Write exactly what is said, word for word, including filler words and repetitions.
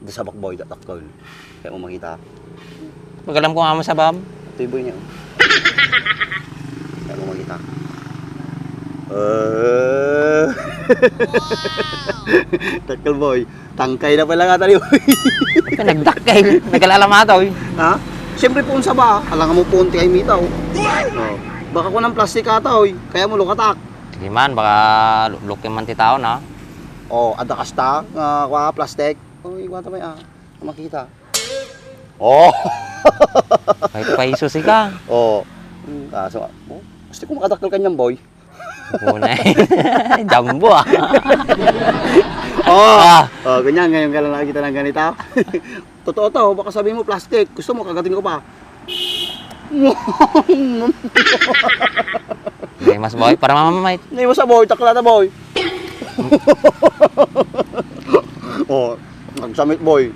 Dasabak, boy, dakdakkel. Kayatmo makita? Pagalam ko nga masabab. Itoy, boy, niya. Kayatmo makita? Eh. Dakkel, boy. Tangkay na pala nga tayo, boy. Nagdakkel. Nagkalalamata, oy. Ha? Siyempre, puon sa ba? Alangan mo puon ti ay mita, oh. Oh. Baka ko ng plastic ata, oy. Kayatmo lukatak. Sige man, baka lu-, lukin man ti tao na. Oh, adda kasta nga, kwa, plastic. Oy, wata may, ah. Makita. Oh! May paiso sika. Oh. Hmm, kaso, oh, gusto ko makadakkel kanyan, boy. Una. Jumbo, ah. Oh! Ah. Oh, ganyan, ngayon ka lang nakakita ng ganito. Totoo to, baka sabihin mo plastic. Gusto mo, kagatin ko pa. Naimas, boy, para mamamait. Naimas, boy, takla na, boy. Oh, nagsamit, boy.